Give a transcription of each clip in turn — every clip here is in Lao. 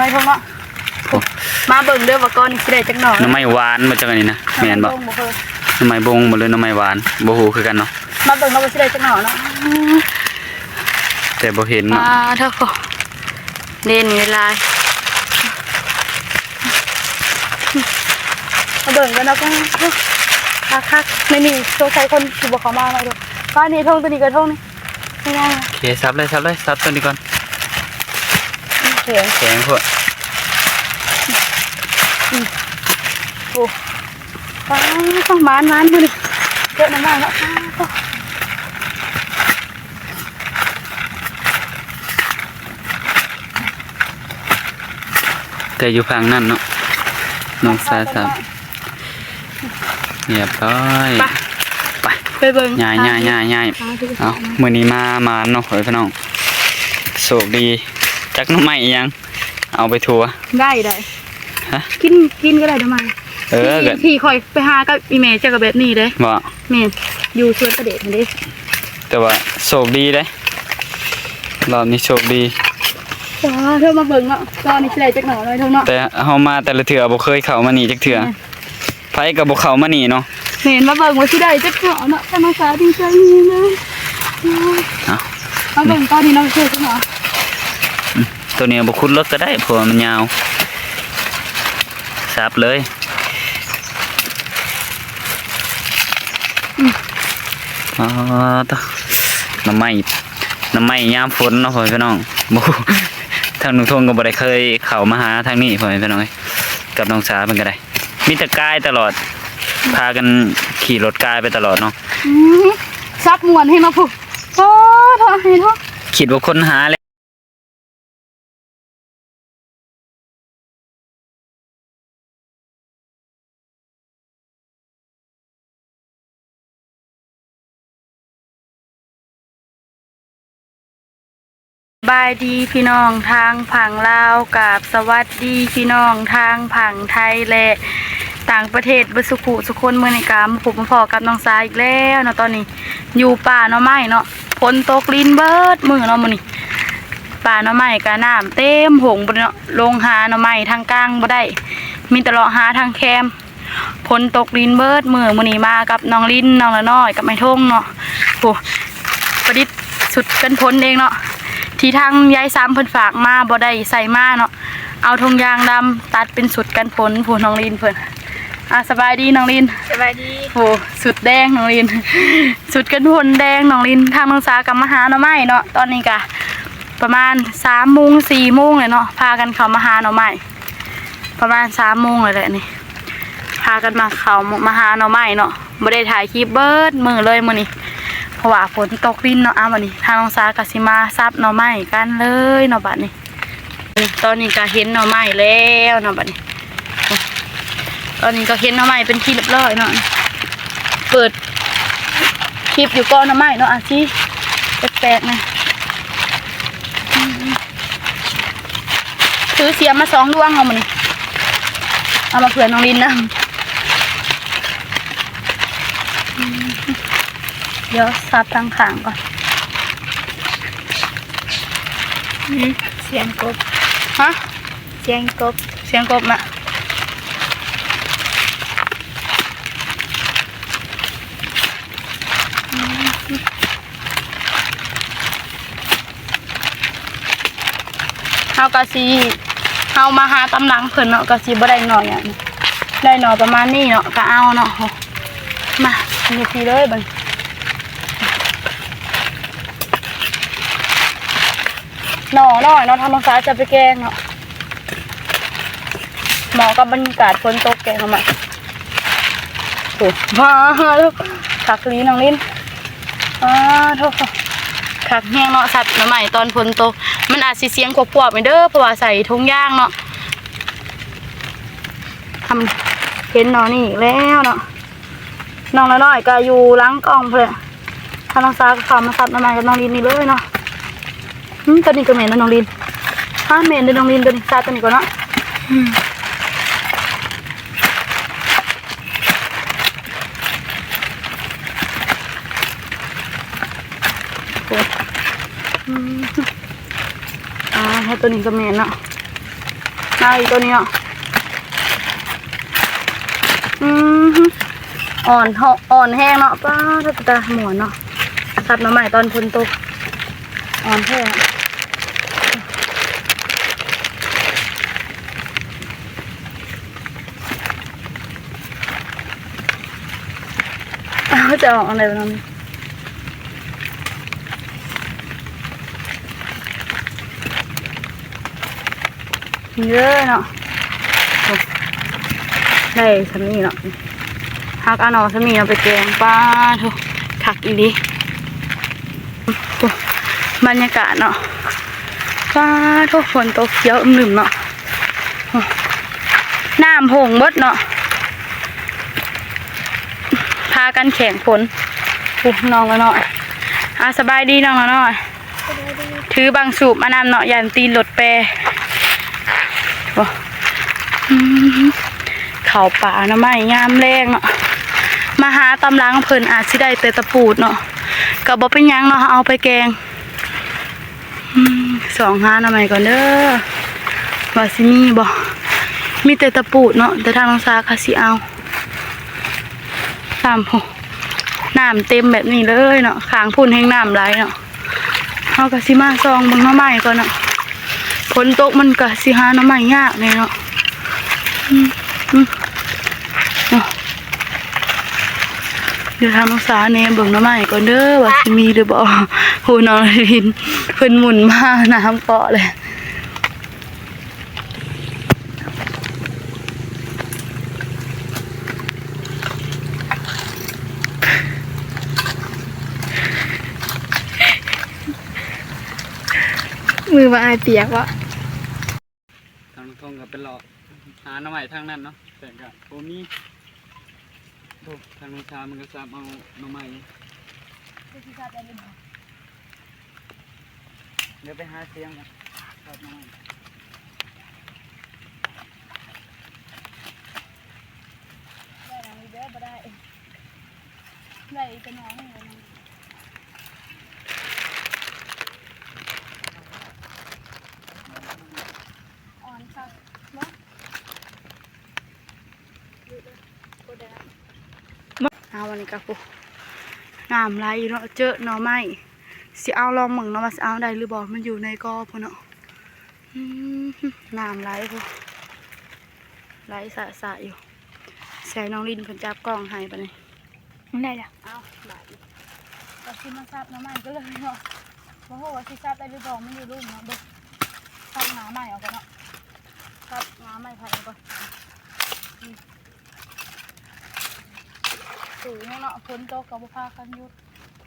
ไอ้ทงเนาะ โอ้ มาเบิ่งเด้อว่าก่อนนี้สิได้จักหน่อ หน่อไม้หวานบ่จักอันนี้นะ แม่นบ่ หน่อไม้บงบ่เพิ่น หน่อไม้บงบ่หรือหน่อไม้หวาน บ่ฮู้คือกันเนาะ มาเบิ่งเนาะว่าสิได้จักหน่อเนาะ แต่บ่เห็นเนาะ อ่า เด้อ เด่นหลาย มาเบิ่งกันเนาะ คักๆ ในนี่สงสัยคนสิบ่เข้ามาแล้วเด้อ ป้านี่ทงตัวนี้กับทงนี่ โอเค สับเลย สับเลย สับตัวนี้ก่อน แข็ง แข็งโพด โอ้ ปาด หมาน หมาน มื้อนี้ เยอะมากๆ เนาะ แต่อยู่ฝั่งนั้นเนาะ น้องสาวสาว เรียบร้อย ไป ไป ไปเบิ่ง ย้าย ย้าย ย้าย ย้าย เอ้า มื้อนี้มา มาเนาะ พ่อแม่พี่น้อง โชคดี จักหน่อไม้อีหยัง เอาไปทั่ว ได้ ได้ ฮะ กิน กินก็ได้หน่อไม้ เออ ที่ ก็ ที่ข้อยไปหากับอีแม่เจ้าก็แบบนี้เด้ บ่ แม่น อยู่สวนประเดชนั่นเด้ แต่ว่าโชคดีเด้ รอบนี้โชคดี ว้า เธอมาเบิ่งเนาะ ตอนนี้สิได้จักหน่อหน่อยเท่าเนาะ แต่เฮามาแต่ละเทื่อบ่เคยเข้ามานี่จักเทื่อ แม่น ไผก็บ่เข้ามานี่เนาะ แม่น มาเบิ่งว่าสิได้จักหน่อเนาะ ธรรมชาติดีใจนี่เลย เอ้า มาเบิ่งตอนนี้เนาะ เจอจักหน่อ อืม ตัวนี้บ่ขุดเลิกก็ได้ เพราะว่ามันยาว สับเลย อืม อ๋อ ตะ หน่อไม้ หน่อไม้ยามฝนเนาะ พ่อแม่พี่น้อง บ่ ทางลุงทงก็บ่ได้เคยเข้ามาหาทางนี้ พ่อแม่พี่น้องเอ้ย กับน้องสาเพิ่นก็ได้ มีแต่กายตลอด พากันขี่รถกายไปตลอดเนาะ อืม สับม่วนแฮงเนาะพุ โอ้ โทษ ให้โทษ คิดว่าคนหาแล้ว สบายดีพี่น้องทางฝั่งลาว กราบสวัสดีพี่น้องทางฝั่งไทยและต่างประเทศเบิดสุขุสุคน มื้อนี้ก็มาพบมาพ้อกับน้องสาอีกแล้วเนาะ ตอนนี้อยู่ป่าหน่อไม้เนาะ ฝนตกรินเบิดมื้อเนาะมื้อนี้ ป่าหน่อไม้ก็น้ำเต็มหงพุ้นเนาะ ลงหาหน่อไม้ทางกลางบ่ได้ มีแต่เลาะหาทางแคม ฝนตกรินเบิดมื้อ มื้อนี้มากับน้องลิน น้องละน้อย กับไอ้ทงเนาะ โอ้ ประดิษฐ์ชุดกันฝนเองเนาะ ที่ทางยายซ้ำเพิ่นฝากมา บ่ได้ใส่มาเนาะ เอาถุงยางดำตัดเป็นชุดกันฝน ผู้น้องลินเพิ่น อ่ะ สบายดีน้องลิน สบายดี โอ้ ชุดแดงน้องลิน ชุดกันฝนแดงน้องลิน ทางน้องสาก็มาหาหน่อไม้เนาะ ตอนนี้ก็ประมาณสามโมง สี่โมงแล้วเนาะ พากันเข้ามาหาหน่อไม้ ประมาณสามโมงแล้วแหละนี่ พากันมาเข้ามาหาหน่อไม้เนาะ บ่ได้ถ่ายคลิปเบิดมื้อเลยมื้อนี้ เพราะว่าฝนตกรินเนาะ อ่ะ บัดนี้ทางน้องสาก็สิมาสับหน่อไม้กันเลยเนาะ บัดนี้ ตอนนี้ก็เห็นหน่อไม้แล้วเนาะ บัดนี้ ตอนนี้ก็เห็นหน่อไม้เป็นที่เรียบร้อยเนาะ เปิดคลิปอยู่กอหน่อไม้เนาะ อ่ะสิ แปลกๆ นะ ถือเสียมมาสองดวงเอามื้อนี้ เอามาเผื่อน้องลินนำ เดี๋ยวสับทางข้างก่อน อืม เสียงกบ ฮะ เสียงกบ เสียงกบนะ เฮาก็สิ เฮามาหาตามหลังเพิ่นเนาะ ก็สิบ่ได้หน่อหยัง ได้หน่อประมาณนี้เนาะ ก็เอาเนาะ มา อยู่พี้เลยบัดนี้ หน่อน้อยเนาะ ธรรมชาติจะไปแกงเนาะ เหมาะกับบรรยากาศฝนตกแกงหน่อไม้ โอ้ มาแล้ว คักอีหลีน้องลิน อ้า โธ่ คักแฮงเนาะ สับหน่อไม้ตอนฝนตก มันอาจสิเสียงควบๆ แม่นเด้อ เพราะว่าใส่ถุงยางเนาะ ทำ เห็นหน่อนี่อีกแล้วเนาะ น้องน้อยๆ ก็อยู่หลังกล้องเพิ่น ถ้าน้องสาวก็เข้ามาสับหน่อไม้กับน้องลินนี่เลยเนาะ อืม ตัวนี้ก็แม่นนะน้องลิน ฮะ แม่นเด้อน้องลิน ตัวนี้ ซาตัวนี้ก่อนเนาะ อืม โอ้ อืม อ่า ให้ตัวนี้ก็แม่นเนาะ ໄອ້ໂຕນີ້ເນາະ ອືມ ອ່ອນເທາະ ອ່ອນແຮງເນາະ ປ້າດ ຕາມ່ວນເນາະ ສັບໜໍ່ໄມ້ຕອນຝົນຕົກ ອ່ອນແທ້. ເອົາ ຈະອອກອັນໃດບັດນີ້ ນີ້ເດີເນາະ ໂອ້ ໄດ້ສ່ຳນີ້ເນາະ ຮັກເອົາໜໍ່ສ່ຳນີ້ເນາະໄປແກງ ປ້າໂທ້ ຄັກອີ່ຫຼີ ໂອ້ ບັນຍາກາດເນາະ ປ້າໂທ້ ຝົນຕົກຂຽວອຶ້ມລຶ້ມເນາະ ໂອ້ ນ້ຳໂພງເບິດເນາະ ພາກັນແຂ່ງຝົນ ໂອ້ ນ້ອງລະນ້ອຍ ອ່າ ສະບາຍດີນ້ອງລະນ້ອຍ. ຖືບັງສູບມານຳເນາະ ຢ້ານຕີນລົດແປ ໂອ້ ອືມ ເຂົ້າປ່າໜໍ່ໄມ້ຍາມແລງເນາະ ມາຫາຕາມຫຼັງເພິ່ນອາດຊິໄດ້ແຕ່ຕະປູດເນາະ ກໍບໍ່ເປັນຫຍັງເນາະ ເຮົາເອົາໄປແກງ ອືມ ສ່ອງຫາໜໍ່ໄມ້ກ່ອນເດີ ວ່າຊິມີບໍ່ ມີແຕ່ຕະປູດເນາະ ແຕ່ທາງນ້ອງສາກໍຊິເອົາ ຕາມພຸ້ນ ນ້ຳເຕັມແບບນີ້ເລີຍເນາະ ຂ້າງພຸ້ນແຮ່ງນ້ຳຫຼາຍເນາະ ເຮົາກໍຊິມາສ່ອງເບິ່ງໜໍ່ໄມ້ກ່ອນເນາະ ຝົນຕົກມັນກໍຊິຫາໜໍ່ໄມ້ຍາກແດ່ເນາະ ອືມ ອືມ ເນາະ ດຽວທາງນ້ອງສາແນມເບິ່ງໜໍ່ໄມ້ກ່ອນເດີ ວ່າຊິມີຫຼືບໍ່ ໂຫ ນ້ອງລິນເພິ່ນໝຸນມານ້ຳເກາະເລີຍ. ມືບໍ່ອາຍປຽກເບາະ ທາງທົ່ງກໍໄປເລາະຫາໜໍ່ໄມ້ທາງນັ້ນເນາະ ແຕ່ກໍບໍ່ມີ ໂອ້ ທາງນ້ອງສາມັນກໍສັບເອົາໜໍ່ໄມ້ ດຽວໄປຫາສຽງກ່ອນ ໄດ້ນະ ນີ້ເດີ ບໍ່ໄດ້ ໄດ້ອີກແຕ່ໜໍ່ໜຶ່ງ ອ່ອນຄັກເນາະ. ເອົາ ອັນນີ້ກໍ ໂອ້ ນ້ຳໄຫຼເນາະ ເຈີໜໍ່ໄມ້ ຊິເອົາລອງເບິ່ງເນາະ ວ່າຊິເອົາໄດ້ຫຼືບໍ່ ມັນຢູ່ໃນກໍພຸ້ນເນາະ ອືມ ນ້ຳໄຫຼພຸ້ນ ໄຫຼສະໆຢູ່ ໃສ່ນ້ອງລິນເພິ່ນຈັບກ້ອງໃຫ້ບັດນີ້ ໄດ້ແລ້ວ ເອົາ ບາດນີ້ກໍຊິມາສັບໜໍ່ໄມ້ກັນເລີຍເນາະ ບໍ່ຮູ້ວ່າຊິສັບໄດ້ຫຼືບໍ່ ມັນຢູ່ລຸ່ມເນາະ ເບິ່ງ ສັບຫາໄມ້ອອກກ່ອນເນາະ ຕັດງາໄມ້ໄຜ່ກ່ອນ ອືມ ສູງເນາະ ຝົນຕົກກໍບໍ່ພາກັນຢຸດ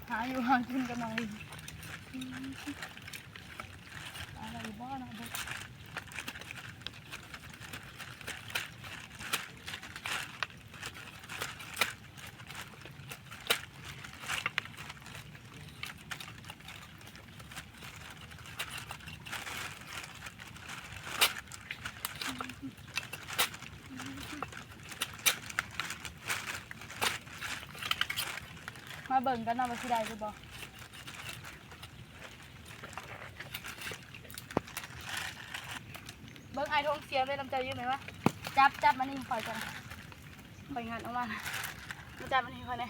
ຫາຢູ່ຫາກິນກັນເອົາເອງ ອືມ ອາໄລບໍ່ເນາະ ມາເບິ່ງກັນເນາະວ່າຊິໄດ້ຫຼືບໍ່ ເບິ່ງອ້າຍທົງສຽມເດ້ ນຳເຈົ້າຢືມແມ່ນບໍ່ ຈັບ ຈັບມານີ້ຂ້ອຍກ່ອນ ຂ້ອຍງັດອອກມາ ມາຈັບມານີ້ຂ້ອຍແດ່.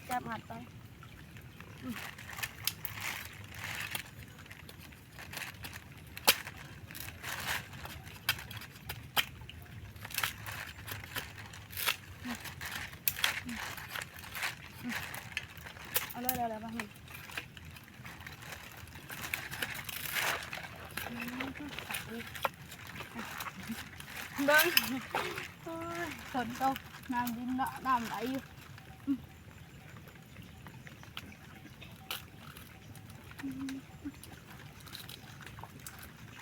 ຈັບ ງັດໄປ ເອົາເລີຍ ເອົາເລີຍ ມານີ້. ເບິ່ງ ໂອ້ຍ ຝົນຕົກ ນ້ຳດິນເນາະ ນ້ຳໄຫຼຢູ່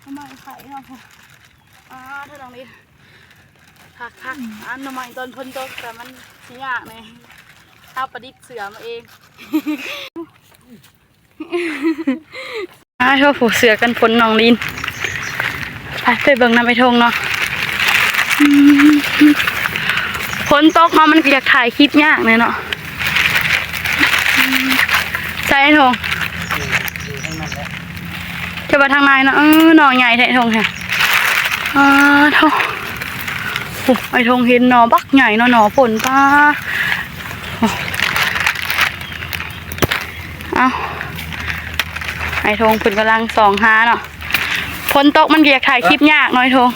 ໜໍ່ໄມ້ໄຂ່ເນາະ ອ່າ ເທື່ອໜຶ່ງນີ້ ຄັກໆ ອັນໜໍ່ໄມ້ຕອນຝົນຕົກ ແຕ່ມັນຊິຍາກແດ່ ເຮົາປະດິດເສື້ອມາເອງ. ອ້າຍໂທ້ ເສື້ອກັນຝົນນ້ອງລິນ ໄປ ໄປເບິ່ງນຳໄອ້ທົງເນາະ ອືມ ຝົນຕົກມາມັນກໍຢາກຖ່າຍຄລິບຍາກແດ່ເນາະ ໃສ່ໄອ້ທົງ ຈະວ່າທາງໃນເນາະ ເອີ ໜໍ່ໃຫຍ່ແທ້ທົ່ງແທ້ ອາ ໂທ້ ໂອ້ ອ້າຍທົ່ງເຫັນໜໍ່ບັກໃຫຍ່ເນາະ ໜໍ່ຝົນ ປາ ເອົ້າ ອ້າຍທົ່ງເພິ່ນກຳລັງສ່ອງຫາເນາະ ຝົນຕົກມັນກໍຢາກຖ່າຍຄລິບຍາກເນາະ ອ້າຍທົ່ງ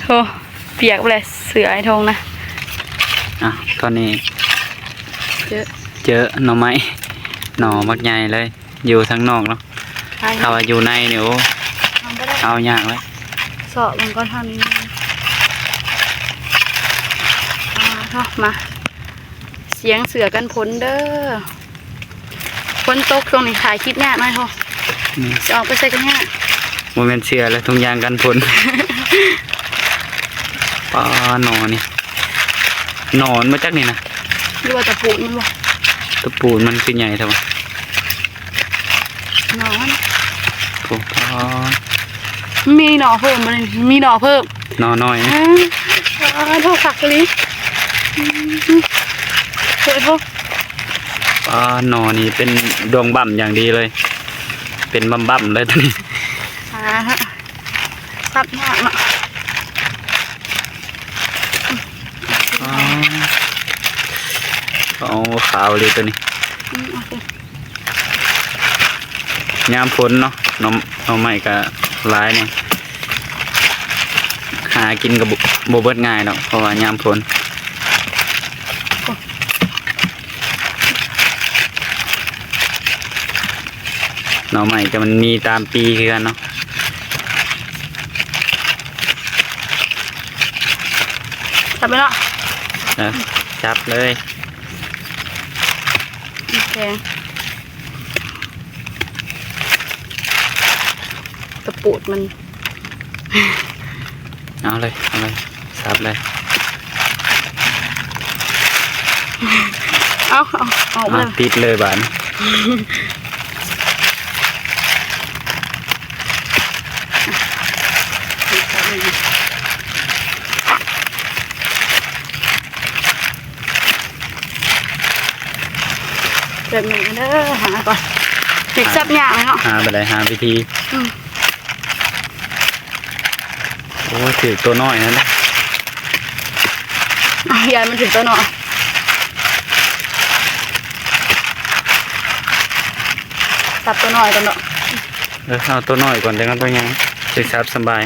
ໂທ້ ປຽກເລີຍເສື້ອອ້າຍທົ່ງນະ ອ່ະ ຕອນນີ້ເຈີ ເຈີໜໍ່ໄມ້ ໜໍ່ບັກໃຫຍ່ເລີຍ ຢູ່ທາງນອກເນາະ ຖ້າວ່າຢູ່ໃນນີ້ ໂອ້ ເອົາຍາກເລີຍ ເຊາະເບິ່ງກ່ອນທາງນີ້ ອ່າ ມາ ສຽງເສື້ອກັນຝົນເດີ ຝົນຕົກຊ່ວງນີ້ຖ່າຍຄລິບຍາກໜ້ອຍໂພດ ອືມ ຊິອອກໄປໃສກໍຍາກ ບໍ່ແມ່ນເສື້ອແລ້ວ ທຸງຍາງກັນຝົນ ປາ ໜໍ່ນີ້ ໜໍ່ມັນມາຈາກນີ້ນະ ຫຼືວ່າຕະປູນມັນບໍ່ ຕະປູນມັນຄືໃຫຍ່ແທ້ວະ ໜໍ່ມັນ ໂອ້ ປາ ມີໜໍ່ເພີ່ມບໍ່ນີ້ ມີໜໍ່ເພີ່ມ ໜໍ່ນ້ອຍ ເອີ ປາ ໂທ ຄັກອີ່ຫຼີ ອືມ ໂອ້ຍ ໂທ ອ່າ ໜໍ່ນີ້ເປັນດວງບັ້ມຢ່າງດີເລີຍ ເປັນບັ້ມໆເລີຍໂຕນີ້ ອ່າ ສັບຍາກເນາະ ອ່າ ເອົາຂາວເລີຍໂຕນີ້ ອືມ ໂອເຄ ຍາມຝົນເນາະ ໜໍ່ ໜໍ່ໄມ້ກະຫຼາຍແດ່ ຫາກິນກະບໍ່ ບໍ່ເບິດງ່າຍດອກ ເພາະວ່າຍາມຝົນ ໜໍ່ໄມ້ກະມັນມີຕາມປີຄືກັນເນາະ ຈັບໄປເນາະ ເອີ ຈັບເລີຍ ແຂງ ຕະປູດມັນ ເອົາເລີຍ ເອົາເລີຍ ສັບເລີຍ ເອົາ ເອົາ ເອົາ ເອົາ ຕິດເລີຍບາດນີ້ ແບບນີ້ເດີ ຫາກ່ອນ ເຮັດສັບຍາກເນາະ ຫາໄປໄດ້ ຫາວິທີ ອືມ ໂອ້ຍ ຖືກໂຕນ້ອຍນັ້ນ ຢ້ານມັນຖືກໂຕນ້ອຍ ສັບໂຕນ້ອຍກ່ອນເນາະ ເອີ ເອົາໂຕນ້ອຍກ່ອນ ຈັ່ງເອົາໂຕໃຫຍ່ ຊິສັບສະບາຍ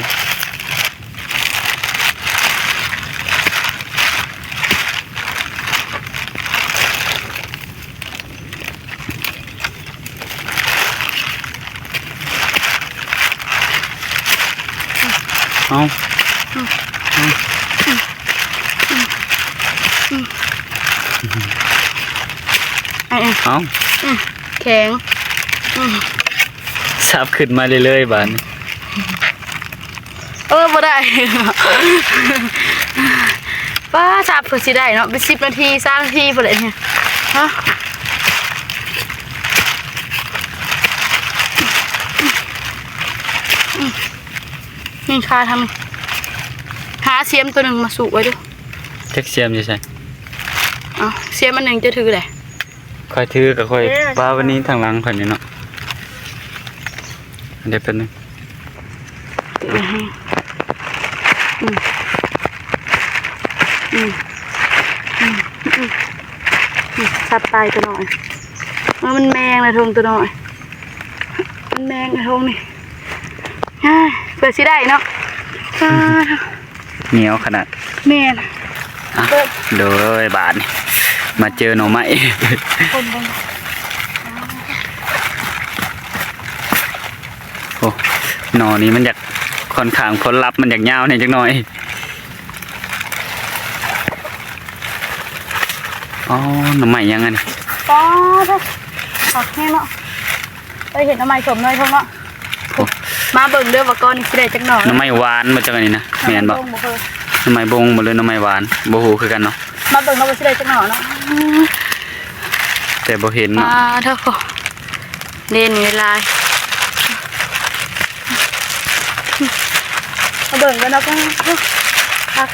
ເອົາ ອືມ ເອົາ ອືມ ອືມ ເອົາ ອືມ ແຂງ ອືມ ສັບຂຶ້ນມາເລື້ອຍໆບາດນີ້ ເອີ ບໍ່ໄດ້ ປ້າ ສັບເພື່ອຊິໄດ້ເນາະ ເປັນສິບນາທີ ຊາວນາທີພຸ້ນແຫຼະນີ້ ຮະ ນີ້ຄາທາງນີ້ ຫາສຽມໂຕໜຶ່ງມາສູບໄວ້ດູ ຈັກສຽມຢູ່ໃສ ເອົາ ສຽມອັນໜຶ່ງຈະຖືໄດ ຂ້ອຍຖືກໍຂ້ອຍ ເອີ ປາໄວ້ນີ້ທາງຫຼັງຂ້ອຍນີ້ເນາະ ດຽວແປັບໜຶ່ງ ອືມ ອືມ ອືມ ອືມ ອືມ ສັບຕາຍໂຕນ້ອຍ ເອີ ມັນແມງນະ ທົ່ງໂຕນ້ອຍ ມັນແມງນະ ທົ່ງນີ້ ເພື່ອຊິໄດ້ເນາະ ອືມ ອ່າ ໜຽວຂະໜາດ ແມ່ນ ອ່ະ ເບິ່ງ ໂດຍ ບາດນີ້ ມາເຈີໜໍ່ໄມ້ ຄົນເບິ່ງ ໂອ້ ໜໍ່ນີ້ມັນຢາກ ຂ້ອນຂ້າງຜົນລັບມັນຢາກຍາວແດ່ຈັກໜ້ອຍ ອໍ ໜໍ່ໄມ້ຫຍັງອັນນີ້ ປາ ໂທ້ ຄັກແຮງເນາະ ເອີ ເຫັນໜໍ່ໄມ້ສົ້ມໜ້ອຍທົ່ງເນາະ ໂອ້ ມາເບິ່ງເດີວ່າກ່ອນນີ້ຊິໄດ້ຈັກໜໍ່ ໜໍ່ໄມ້ຫວານບໍ່ຈັກອັນນີ້ນະ ແມ່ນບໍ່ ໜໍ່ໄມ້ບົງບໍ່ ເຄີຍ ໜໍ່ໄມ້ບົງບໍ່ ຫຼືໜໍ່ໄມ້ຫວານ ບໍ່ຮູ້ຄືກັນເນາະ ມາເບິ່ງເນາະວ່າຊິໄດ້ຈັກໜໍ່ເນາະ ແຕ່ບໍ່ເຫັນເນາະ ປາ ໂທ້ ເດ້ ນີ້ຫຼາຍ ມາເບິ່ງກັນເນາະ ປາ ໂທ້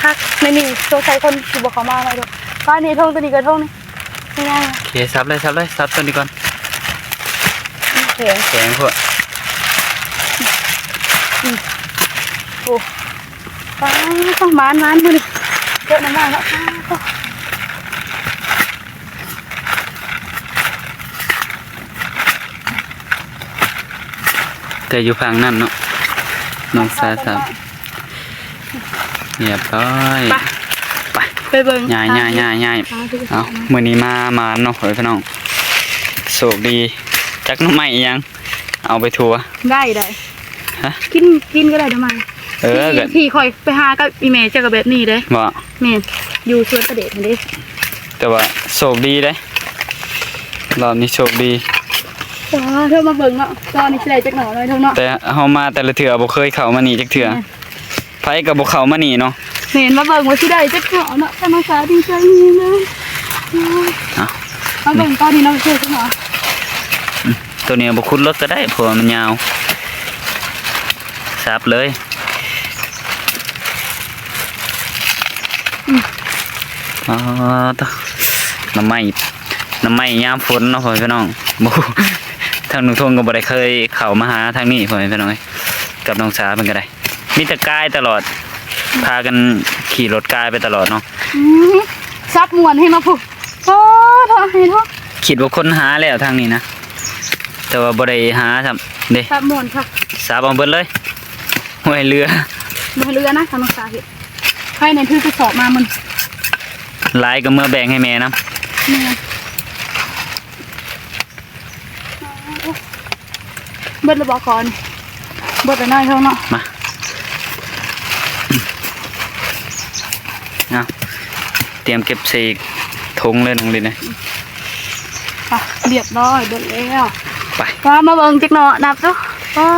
ຄັກໆ ໃນນີ້ສົງໄສຄົນຊິບໍ່ເຂົ້າມາເນາະ ປາ ນີ້ທົ່ງໂຕນີ້ກໍທົ່ງນີ້ ນີ້ນະ ໂອເຄ ສັບເລີຍ ສັບເລີຍ ສັບໂຕນີ້ກ່ອນ ແຂງ ແຂງໂພດ ອືມ ໂອ້ ປາ ໝານໆ ມື້ນີ້ ເຈາະໜໍ່ໄມ້ແລ້ວ ປາ ແຕ່ຢູ່ຝັ່ງນັ້ນເນາະ ນ້ອງຊາຍສາມ ຮຽບຮ້ອຍ ໄປ ໄປ ໄປເບິ່ງ ຍ້າຍ ຍ້າຍ ຍ້າຍ ຍ້າຍ ເອົາ ມື້ນີ້ມາໝານເນາະ ພໍ່ແມ່ພີ່ນ້ອງ ໂຊກດີ ຈັກໜໍ່ໄມ້ອີ່ຫຍັງ ເອົາໄປທົ່ວ ໄດ້ ໄດ້ ຮະ ກິນ ກິນກໍໄດ້ໜໍ່ໄມ້ ເອີ ທີ່ ທີ່ຂ້ອຍໄປຫາກັບອີ່ແມ່ເຈົ້າກໍແບບນີ້ເດ້ ບໍ່ ແມ່ນ ຢູ່ສວນປະເດດຫັ້ນເດ້ ແຕ່ວ່າໂຊກດີເດ້ ລອບນີ້ໂຊກດີ ເອີ ເທີມາເບິ່ງເນາະ ຕອນນີ້ຊິໄດ້ຈັກໜໍ່ເນາະເທີເນາະ ແຕ່ເຮົາມາແຕ່ລະເທື່ອບໍ່ເຄີຍເຂົ້າມານີ້ຈັກເທື່ອ ແມ່ນ ໃຜກໍບໍ່ເຂົ້າມານີ້ເນາະ ແມ່ນ ມາເບິ່ງວ່າຊິໄດ້ຈັກເນາະເນາະ ທຳມະຊາດດີໃຈເລີຍ ເອົາ ມາເບິ່ງຕອນນີ້ເນາະ ເຊື່ອຈັກເນາະ ອືມ ໂຕນີ້ບໍ່ຂຸດເລິກກໍໄດ້ ເພາະວ່າມັນຍາວ ສັບເລີຍ ອືມ ອໍ ໂທ້ ໜໍ່ໄມ້ ໜໍ່ໄມ້ຍາມຝົນເນາະ ພໍ່ແມ່ພີ່ນ້ອງ ບໍ່ ທາງລຸງທົງກໍບໍ່ໄດ້ເຄີຍເຂົ້າມາຫາທາງນີ້ ພໍ່ແມ່ພີ່ນ້ອງເອີຍ ກັບນ້ອງສາເພິ່ນກໍໄດ້ ມີແຕ່ກາຍຕະຫຼອດ ພາກັນຂີ່ລົດກາຍໄປຕະຫຼອດເນາະ ອືມ ສັບມ່ວນແຮງເນາະ ຜູ້ ໂອ້ ເທາະໃຫ້ເທາະ ຄິດວ່າຄົນຫາແລ້ວທາງນີ້ນະ ແຕ່ວ່າບໍ່ໄດ້ຫາຊ້ຳເດ້ ສັບມ່ວນຄັກ ສັບເອົາເບິດເລີຍ ບໍ່ໃຫ້ເຫຼືອ ບໍ່ໃຫ້ເຫຼືອນະ ທາງນ້ອງສາເຮັດ ໃຜແນ່ຖືກະສອບມາມື້ ຫຼາຍກໍເມືອແບ່ງໃຫ້ແມ່ນຳ ແມ່ນ ເບິດແລ້ວບໍ່ກ່ອນ ເບິດແລ້ວນ້ອຍເທົ່າເນາະ ມາ ເອົາ ຕຽມເກັບໃສ່ຖົງເລີຍນ້ອງລິນເອີຍ ອ່ະ ຮຽບຮ້ອຍ ເບິດແລ້ວ ໄປ ວ່າມາເບິ່ງຈັກໜໍ່ ນັບດູ ວ້າ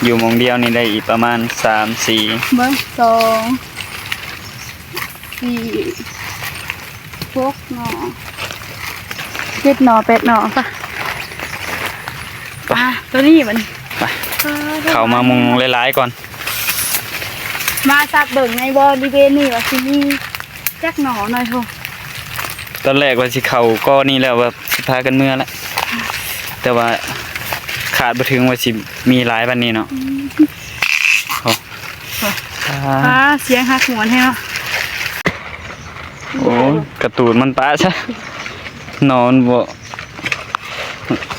ຢູ່ໝ່ອງດຽວນີ້ໄດ້ອີກປະມານສາມ ສີ່ ເບິ່ງ ສອງ ສີ່ ຫົກໜໍ່ ເຈັດໜໍ່ ແປດໜໍ່ ໄປ ໄປ ອ່າ ໂຕນີ້ບັດນີ້ ໄປ ເຂົ້າມາມຸງຫຼາຍໆກ່ອນ ມາສັບເບິ່ງໃນບໍລິເວນນີ້ວ່າຊິມີຈັກໜໍ່ໜ້ອຍໂພດ ຕອນແລກວ່າຊິເຂົ້າກໍນີ້ແລ້ວ ວ່າຊິພາກັນເມືອແລ້ວ ແຕ່ວ່າຄາດບໍ່ເຖິງວ່າຊິມີຫຼາຍປານນີ້ເນາະ ອືມ ໂອ້ ອ່າ ສຽງຫັກຫວນແຮງເນາະ ໂອ້ຍ ກະຕູນມັນປະຊະ ໜໍ່ມັນບໍ່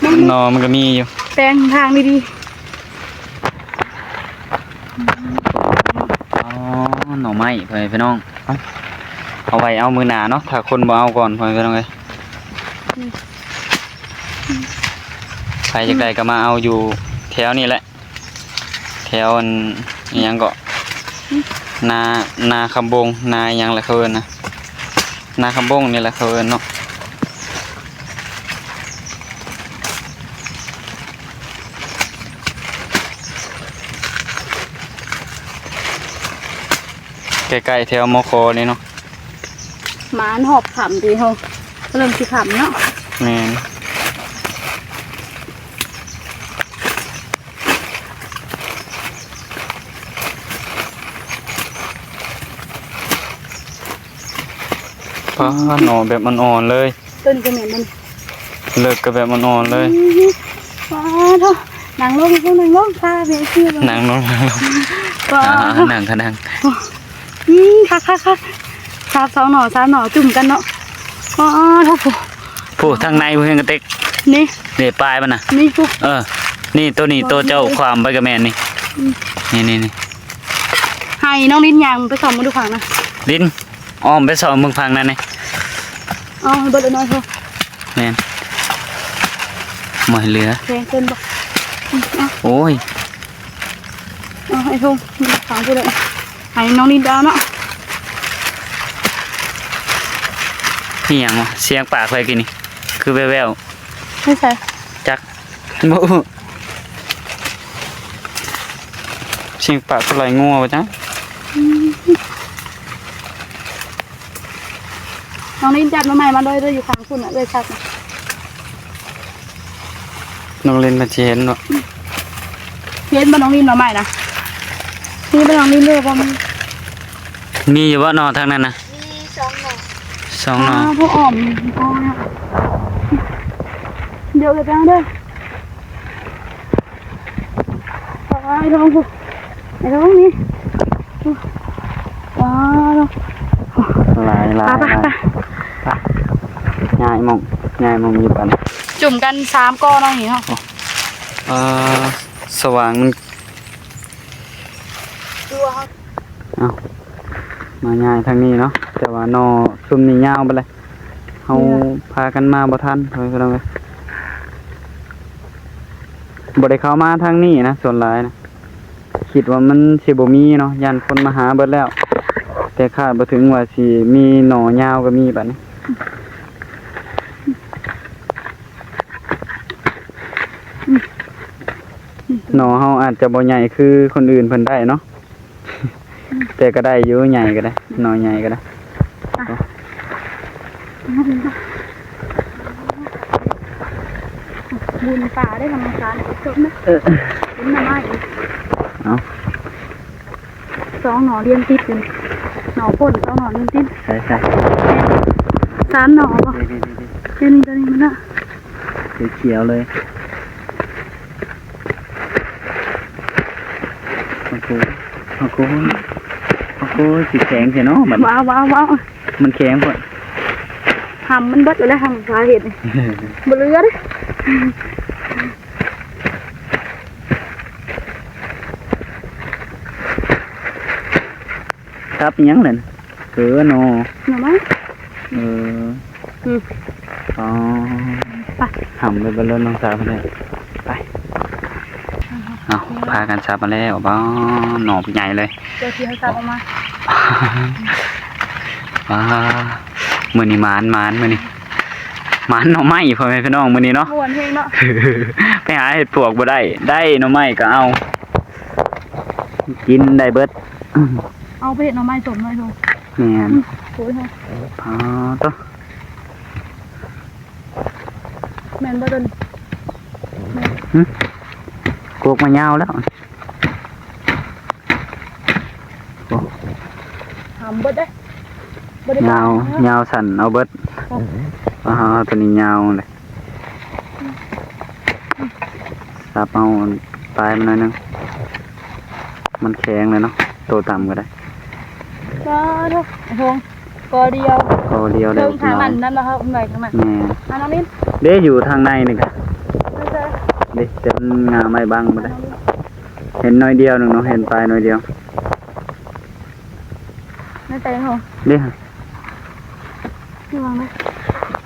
ມັນ ໜໍ່ມັນກໍມີຢູ່ ແປງທາງດີໆ ອໍ ໜໍ່ໄມ້ ພໍ່ແມ່ພີ່ນ້ອງ ເອົາ ເອົາໄວ້ເອົາມື້ໜ້າເນາະ ຖ້າຄົນບໍ່ເອົາກ່ອນ ພໍ່ແມ່ພີ່ນ້ອງເອີຍ ອືມ ໃຜຢາກໄດ້ກໍມາເອົາຢູ່ແຖວນີ້ແຫຼະ ແຖວອັນ ອີ່ຫຍັງເກາະ ນາ ນາຄຳບົງ ນາອີ່ຫຍັງລະເຂົາເອີ້ນນະ ນາຄຳບົງນີ້ລະເຂົາເອີ້ນເນາະ ໃກ້ໆແຖວ ມຂ ນີ້ເນາະ ມາຮອບຄ່ຳຕິເຮົາ ເລີ່ມຊິຄ່ຳເນາະ ແມ່ນ ປ້າ ໜໍ່ແບບອ່ອນໆເລີຍ ຕົ້ນກໍແມ່ນມັນ ເລິກກໍແບບອ່ອນໆເລີຍ ອືມ ປ້າໂທ້ ນັ່ງລົງ ນັ່ງລົງ ພາແມ່ຊື່ ນັ່ງລົງ ນັ່ງລົງ ປ້າ ອ່າ ນັ່ງກໍນັ່ງ ອືມ ຄັກໆໆ ສາມ ສອງໜໍ່ ສາມໜໍ່ຈຸ້ມກັນເນາະ ປ້າໂທ້ ຜູ້ທາງໃນຜູ້ເຫັນກະຕິກ ນີ້ ນີ້ປາຍມັນນະ ນີ້ຜູ້ ເອີ ນີ້ໂຕນີ້ ໂຕເຈົ້າຂວ້າມໄປກໍແມ່ນນີ້ ອືມ ນີ້ໆໆ ໃຫ້ນ້ອງລິນຍ່າງໄປສ່ອງເບິ່ງດູຂ້າງນະ ລິນ ອ້ອມໄປສ່ອງເບິ່ງຝັ່ງນັ້ນນີ້ ເອົາໃຫ້ເບິດເລີຍນ້ອຍເທາະ ແມ່ນ ບໍ່ໃຫ້ເຫຼືອ ແພງເກີນບໍ່ ອືມ ເອົາ ໂອ້ຍ ເອົາ ໄອ້ທົງ ຂາງຜູ້ໃດ ໃຫ້ນ້ອງນິດດາເນາະ ອີ່ຫຍັງວະ ສຽງປາກໃຜກີ້ນີ້ ຄືແວ່ວໆ ໃນໃສ ຈັກ ບໍ່ຮູ້ ສຽງປາກຜູ້ໄລ່ງົວວ່າຈັ່ງ ອືມ ນ້ອງນິດຈັບໜໍ່ໄມ້ມາເລີຍເດີ ຢູ່ຂ້າງພຸ້ນນະ ເອື້ອຍຊັກນະ ນ້ອງລິນມັນຊິເຫັນເນາະ ເຫັນບໍ່ນ້ອງລິນໜໍ່ໄມ້ນະ ມີບໍ່ນ້ອງລິນເດີ ບໍ່ມີ ມີຢູ່ບໍ່ໜໍ່ທາງນັ້ນນະ ມີສອງໜໍ່ ສອງໜໍ່ ອ່າ ຜູ້ອ້ອມ ດຽວເດີ ໄປເດີ ໄປທາງພຸ້ນ ໄອ້ນ້ອງນີ້ ວ້າວ ຫຼາຍໆ ໄປ ໄປ ໄປ ໄປ ຍ້າຍໝ່ອງ ຍ້າຍໝ່ອງຢູ່ບັດນີ້ ຈຸ່ມກັນສາມກໍນ້ອງນີ້ເນາະ ເອີ ສະຫວ່າງມັນ ເອົ້າ ມາຍ້າຍທາງນີ້ເນາະ ແຕ່ວ່າໜໍ່ຊຸມນີ້ຍາວໄປເລີຍ ເຮົາ ເອີ ພາກັນມາບໍ່ທັນ ພໍ່ແມ່ພີ່ນ້ອງເອີຍ ບໍ່ໄດ້ເຂົ້າມາທາງນີ້ນະ ສ່ວນຫຼາຍນະ ຄິດວ່າມັນຊິບໍ່ມີເນາະ ຢ້ານຄົນມາຫາເບິດແລ້ວ ແຕ່ຄາດບໍ່ເຖິງວ່າຊິມີໜໍ່ຍາວກໍມີບາດນີ້ ໜໍ່ເຮົາອາດຈະບໍ່ໃຫຍ່ຄືຄົນອື່ນເພິ່ນໄດ້ເນາະ ແຕ່ກໍໄດ້ຢູ່ ໃຫຍ່ກໍໄດ້ ໜໍ່ໃຫຍ່ກໍໄດ້ ບຸນປ່າໄດ້ທຳມະຊາດ ເອີ ເປັນໜໍ່ໄມ້ ເອົາ ສອງໜໍ່ລຽນຕິດຢູ່ ໜໍ່ພົ້ນສອງໜໍ່ລຽນຕິດ ໃສ່ໆ ສາມໜໍ່ບໍ່ ນີ້ໆໆໆ ຕົວນີ້ ຕົວນີ້ມັນນະ ຂຽວໆເລີຍ ໂອ້ໂຫ ໂອ້ໂຫ ໂອ້ໂຫ ຊິແຂງແທ້ເນາະບັດນີ້ ວ້າວໆໆ ມັນແຂງໂພດ ຫຳມັນເບິດແລ້ວ ຫຳສາເຫັດນີ້ ບໍ່ເຫຼືອເດ້. ສັບອີ່ຫຍັງນັ້ນ? ເອີ ໜໍ່ ໜໍ່ໄມ້ ເອີ ອືມ ອໍ ໄປ ຫຳໄປເບິ່ງເລີຍ ນ້ອງສາວເພິ່ນ ໄປ ເອົາ ພາກັນສັບມາແລ້ວ ວ້າວ ໜໍ່ໃຫຍ່ເລີຍ ເຈົ້າຊິໃຫ້ສັບອອກມາ ວ້າ ມື້ນີ້ໝານ ໝານ ມື້ນີ້ ໝານໜໍ່ໄມ້ ພໍ່ແມ່ພີ່ນ້ອງ ມື້ນີ້ເນາະ ມ່ວນແຮງເນາະ ໄປຫາເຮັດປວກບໍ່ໄດ້ ໄດ້ໜໍ່ໄມ້ກໍເອົາ ກິນໄດ້ເບິດ ເອົາໄປເຮັດໜໍ່ໄມ້ຕົ້ມເນາະ ແມ່ນ ໂອ້ຍ ອໍ ໂຕ ແມ່ນບໍ່ຕົວນີ້? ແມ່ນ ຫຶ ກົກມາຍາວແລ້ວ ໂອ້ ຫຳເບິດເດ້ ບໍ່ໄດ້ ຍາວ ຍາວສັ້ນເອົາເບິດ ໂອ້ ອ້າ ຕົວນີ້ຍາວເລີຍ ສັບເອົາປາຍມັນໜ້ອຍໜຶ່ງ ມັນແຂງເລີຍເນາະ ໂຕຕ່ຳກໍໄດ້ ກໍໂທ ໄອ້ໂທ ກໍດຽວ ກໍດຽວໄດ້ ເທິງທາງນັ້ນ ເນາະ ນັ້ນເນາະ ເຮົາໄວ້ທາງນັ້ນ ແມ່ນ ອ່າ ນ້ອງມິນ ເດ້ ຢູ່ທາງໃນນີ້ກະ ເດ້ ແຕ່ມັນງ່າໄມ້ບັງບໍ່ໄດ້ ເຫັນໜ້ອຍດຽວໜຶ່ງເນາະ ເຫັນປາຍໜ້ອຍດຽວ ໃນໃຈເຮົາ ເດ້ ລະວັງເດີ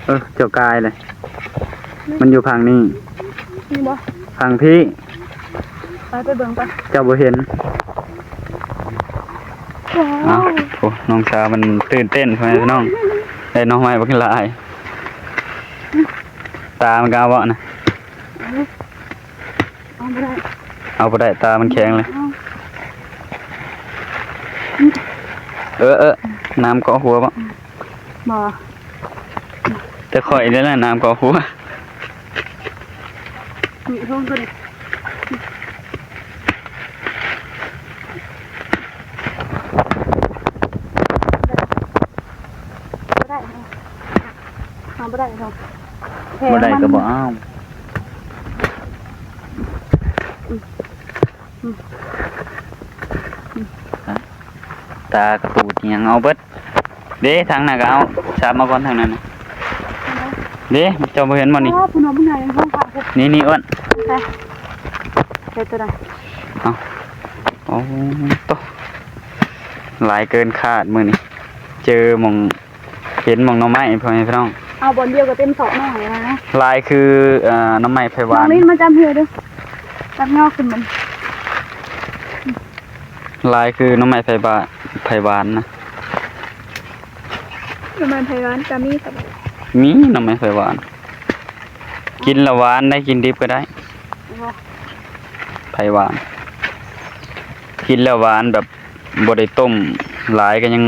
ເອີ ເຈົ້າກາຍເລີຍ ມັນຢູ່ຝັ່ງນີ້ ນີ້ບໍ່ ຝັ່ງພີ້ ໄປ ໄປເບິ່ງໄປ ເຈົ້າບໍ່ເຫັນ ວ້າວ ເອົ້າ ໂອ້ ນ້ອງສາວມັນຕື່ນເຕັ້ນ ພໍ່ແມ່ພີ່ນ້ອງ ໄດ້ໜໍ່ໄມ້ບັກຫຼາຍ ຕາມັນກໍເອົາເບາະນະ ເອົາ ເອົາບໍ່ໄດ້ ເອົາບໍ່ໄດ້ ຕາມັນແຂງເລີຍ ເອົາ ເອີ ເອີ ນ້ຳເກາະຫົວເບາະ ບໍ່ ແຕ່ຂ້ອຍນີ້ແຫຼະ ນ້ຳເກາະຫົວ ນີ້ ໂທ ຕົວນີ້ ບໍ່ໄດ້ ເອົາບໍ່ໄດ້ ບໍ່ໄດ້ກໍບໍ່ເອົາ ຕາກະປູດອີ່ຫຍັງເອົາເບິດ ເດ້ ທາງນັ້ນກໍເອົາ ສາບມາກ່ອນທາງນັ້ນນະ ເດ້ ເຈົ້າບໍ່ເຫັນບໍ່ນີ້ ອໍ ຜູ້ນ້ອງຜູ້ໃຫຍ່ ນີ້ໆ ອ້ວນ ໃສ່ ໃສ່ຕົວໃດ ເອົາ ໂອ້ ໂຕ ຫຼາຍເກີນຄາດມື້ນີ້ ເຈີໝ່ອງ ເຫັນໝ່ອງໜໍ່ໄມ້ ພໍ່ແມ່ພີ່ນ້ອງ ເອົາບ່ອນດຽວກໍເຕັມຊອກໜ້ອຍນະ ຫຼາຍຄື ເອີ ໜໍ່ໄມ້ໄຜ່ຫວານ ນ້ອງລິນມາຈັບເຮືອເດີ້ ຈັບເຫງົາຂຶ້ນມັນ ຫຼາຍຄືໜໍ່ໄມ້ໄຜ່ຫວານ ໄຜ່ຫວານນະ ໜໍ່ໄມ້ໄຜ່ຫວານກໍມີ ມີໜໍ່ໄມ້ໄຜ່ຫວານ ກິນແລ້ວຫວານໄດ໋ ກິນດິບກໍໄດ້ ບໍ່ ໄຜ່ຫວານ ກິນແລ້ວຫວານແບບ ບໍ່ໄດ້ຕົ້ມຫຼາຍກໍຍັງ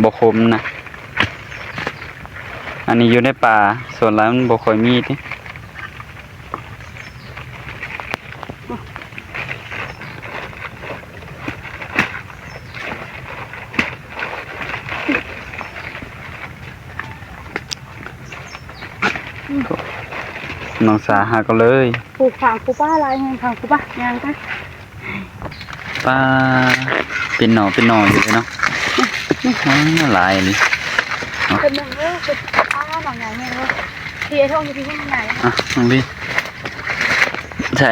ບໍ່ຂົມນະ ອັນນີ້ຢູ່ໃນປ່າ ສ່ວນຫຼາຍມັນບໍ່ຄ່ອຍມີຕິ ນ້ອງສາຫາກໍເລີຍ ປູກຂາງປູປາຫຼາຍແຮງ ຂາງປູປາ ຍ່າງໄປ. ປາ ເປັນໜໍ່ເປັນໜໍ່ຢູ່ເດ້ເນາະ. ອືມ ອາ ຫຼາຍອີ່ຫຼີເນາະ. ເປັນໜຶ່ງເດີ ເປັນ ອາ ໜໍ່ໃຫຍ່ແຮງເດີ. ທີ່ໄອ້ທອງຢູ່ທີ່ຫຍັງໃຫຍ່. ອ່ະ ນ້ອງລີ ໃສ່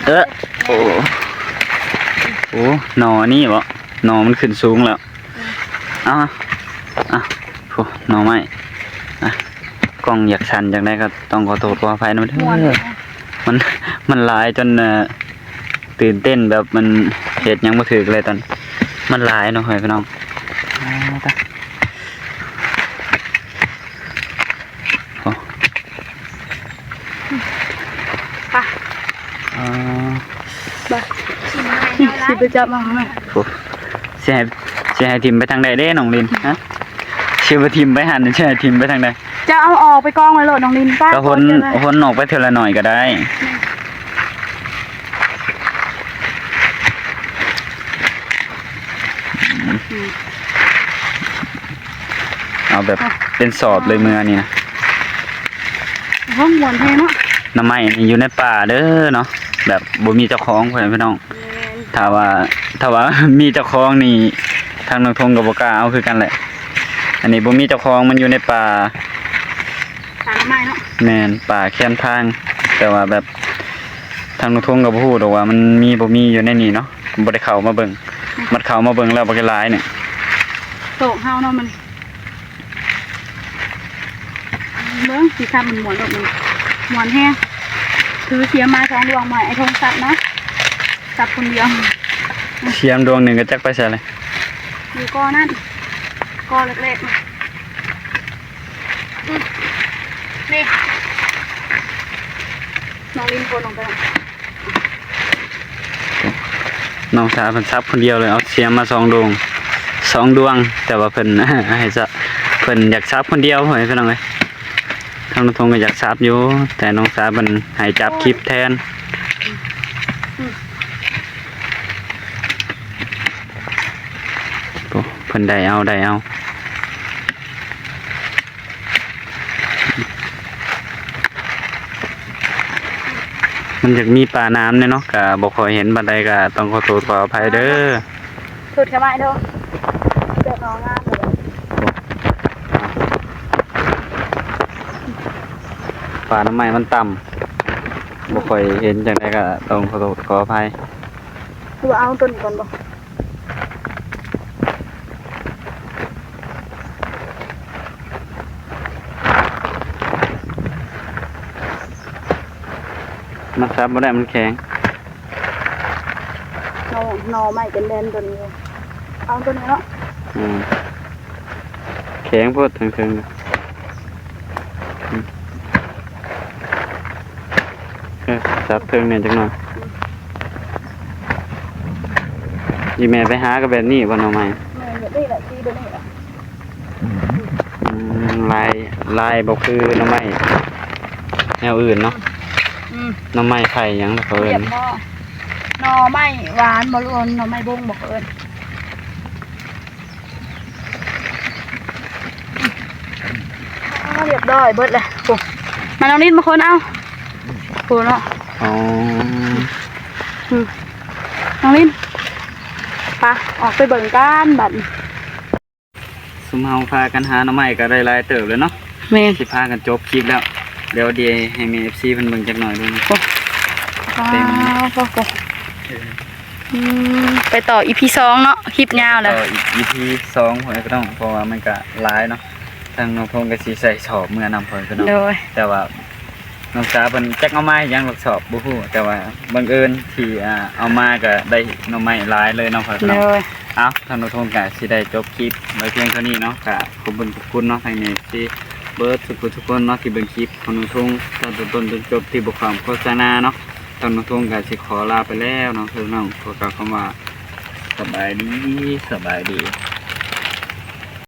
ເອີ ໂອ້ ໂອ້ ໜໍ່ນີ້ບໍ? ໜໍ່ມັນຂຶ້ນສູງແລ້ວ. ເອົາ ເອົາ ໂອ້ ໜໍ່ໄມ້. ອ່ະ ກ້ອງຢາກສັ່ນຈັ່ງໃດກໍຕ້ອງຂໍໂທດຂໍອະໄພນຳເດີ. ມັນ ມັນຫຼາຍຈົນ ເອີ ຕື່ນເຕັ້ນ ແບບມັນເຮັດຫຍັງບໍ່ຖືກເລີຍຕອນ ມັນຫຼາຍເນາະ ພໍ່ແມ່ພີ່ນ້ອງ. ໂອ້ ໄປ ອໍ ໄປ ຊິໄປຈັບເອົາ. ໂອ້ ຊິໃຫ້ ຊິໃຫ້ຖິ້ມໄປທາງໃດເດ້ນ້ອງລິນ ຮະ? ຊິໄປຖິ້ມໄປຫັ້ນ ຊິໃຫ້ຖິ້ມໄປທາງໃດ? ເຈົ້າເອົາອອກໄປກອງໄວ້ໂລດນ້ອງລິນ. ໄປ ກໍຫົນ ຫົນອອກໄປເທື່ອລະໜ້ອຍກໍໄດ້. ອືມ ເອົາແບບເປັນສອບເລີຍເມືອນີ້ນະ. ໂອ້ ມ່ວນແຮງເນາະ. ໜໍ່ໄມ້ນີ້ຢູ່ໃນປ່າເດີເນາະ ແບບບໍ່ມີເຈົ້າຂອງ ພໍ່ແມ່ພີ່ນ້ອງ. ແມ່ນ ຖ້າວ່າ ຖ້າວ່າມີເຈົ້າຂອງນີ້ ທາງນ້ອງທົງກໍບໍ່ກ້າເອົາຄືກັນແຫຼະ. ອັນນີ້ບໍ່ມີເຈົ້າຂອງ ມັນຢູ່ໃນປ່າ ປ່າໜໍ່ໄມ້ເນາະ. ແມ່ນ ປ່າແຄມທາງ ແຕ່ວ່າແບບ ທາງລຸງທົງກໍບໍ່ຮູ້ດອກວ່າມັນມີບໍ່ມີຢູ່ໃນນີ້ເນາະ ບໍ່ໄດ້ເຂົ້າມາເບິ່ງ. ອືມ ມັນເຂົ້າມາເບິ່ງແລ້ວບັກຫຼາຍນີ້ ໂຕກເຮົາເນາະ. ມັນເບິ່ງ ສີສັນມັນມ່ວນ ມັນມ່ວນແຮງ. ຖືສຽມມາສອງດວງ ມາໃຫ້ອ້າຍທົງສັບນະ ສັບຄົນດຽວ. ສຽມດວງໜຶ່ງກໍຈັກໄປໃສແລ້ວ ຢູ່ກໍນັ້ນ ກໍເລັກໆ. ອືມ ນີ້ ນ້ອງລິນຄົນລົງໄປ ນ້ອງສາວເພິ່ນສັບຄົນດຽວເລີຍ ເອົາສຽມມາສອງດວງ ສອງດວງ ແຕ່ວ່າເພິ່ນ ໃຫ້ສະ ເພິ່ນຢາກສັບຄົນດຽວ ພໍ່ແມ່ພີ່ນ້ອງເອີຍ. ທາງລຸງທົງກໍຢາກສັບຢູ່ ແຕ່ນ້ອງສາວເພິ່ນໃຫ້ຈັບຄລິບແທນ. ອືມ ໂອ້ ເພິ່ນໄດ້ເອົາ ໄດ້ເອົາ. ມັນຢາກມີປານ້ຳແດ່ເນາະ ກະບໍ່ຄ່ອຍເຫັນປານໃດ ກະຕ້ອງຂໍໂທດຂໍອະໄພເດີ. ສຸດແຄ່ໄມ້ເດີ ເດີນອອກງາມເລີຍ. ປ່າໜໍ່ໄມ້ມັນຕ່ຳ ບໍ່ຄ່ອຍເຫັນ ຈັ່ງໃດກະຕ້ອງຂໍໂທດຂໍອະໄພ. ຄືວ່າເອົາຕົ້ນກ່ອນບໍ່? ມັນສັບບໍ່ໄດ້ ມັນແຂງ. ໜໍ່ ໜໍ່ໄມ້ເປັນແດນຕົວນີ້ ເອົາຕົວນີ້ເນາະ. ອືມ ແຂງໂພດ ເທິງໆ. ອືມ ເອີ ສັບເທິງແດ່ຈັກໜ່ອຍ. ອືມ ອີ່ແມ່ໄປຫາກໍແບບນີ້ບໍ່ ໜໍ່ໄມ້? ແມ່ນ ແບບນີ້ແຫຼະ ສີແບບນີ້ແຫຼະ. ອືມ ລາຍ ລາຍບໍ່ຄືໜໍ່ໄມ້ແນວອື່ນເນາະ. ອືມ ໜໍ່ໄມ້ໄຜ່ຫຍັງເຂົາເອີ້ນ ໜໍ່ໄມ້ຫວານບໍ່ ຫຼື ໜໍ່ໄມ້ບົງບໍ່ ເຂົາເອີ້ນ. ອາ ຮຽບຮ້ອຍເບິດແລ້ວ. ໂອ້ ມາ ນ້ອງລິນ ມາຄົນເອົາ. ໂອ້ເນາະ. ອໍ ອືມ ນ້ອງລິນ ໄປ ອອກໄປເບິ່ງກັນບັດນີ້. ຊຸມເຮົາພາກັນຫາໜໍ່ໄມ້ກໍໄດ້ຫຼາຍເຕີບແລ້ວເນາະ. ແມ່ນ ຊິພາກັນຈົບຄລິບແລ້ວ. ດຽວ ດຽວໃຫ້ແມ່ເອັຟຊີເພິ່ນເບິ່ງຈັກໜ້ອຍເບິ່ງ. ໂອ້ ເຕັມ ວ້າວ ໂອ້ ເອີ ອືມ ໄປຕໍ່ອີພີສອງເນາະ ຄລິບຍາວແລ້ວ ຕໍ່ອີພີສອງ ພໍ່ແມ່ພີ່ນ້ອງ ເພາະວ່າມັນກະຫຼາຍເນາະ. ທາງນ້ອງພົງກໍຊິໃສ່ສອບເມືອນຳ ພໍ່ແມ່ພີ່ນ້ອງ ໂດຍ ແຕ່ວ່ານ້ອງສາວເພິ່ນຈັກເອົາມາເຮັດຫຍັງ ສອບບໍ່ຮູ້ ແຕ່ວ່າບັງເອີນທີ່ ອ່າ ເອົາມາກໍໄດ້ໜໍ່ໄມ້ຫຼາຍເລີຍເນາະ ພໍ່ແມ່ພີ່ນ້ອງ ໂດຍ. ເອົາ ທາງນ້ອງທົງກະຊິໄດ້ຈົບຄລິບໄວ້ພຽງເທົ່ານີ້ເນາະ. ກະຂອບຄຸນ ຂອບຄຸນເນາະ ທາງເອັຟຊີເບິດທຸກຜູ້ທຸກຄົນເນາະ ທີ່ເບິ່ງຄລິບຂອງນ້ອງທົງຕັ້ງແຕ່ຕົ້ນຈົນຈົບ ທີ່ບໍ່ຂ້າມໂຄສະນາເນາະ. ທາງນ້ອງທົງກະຊິຂໍລາໄປແລ້ວເນາະ ພີ່ນ້ອງ ຂໍກ່າວຄຳວ່າ ສະບາຍດີ ສະບາຍດີ.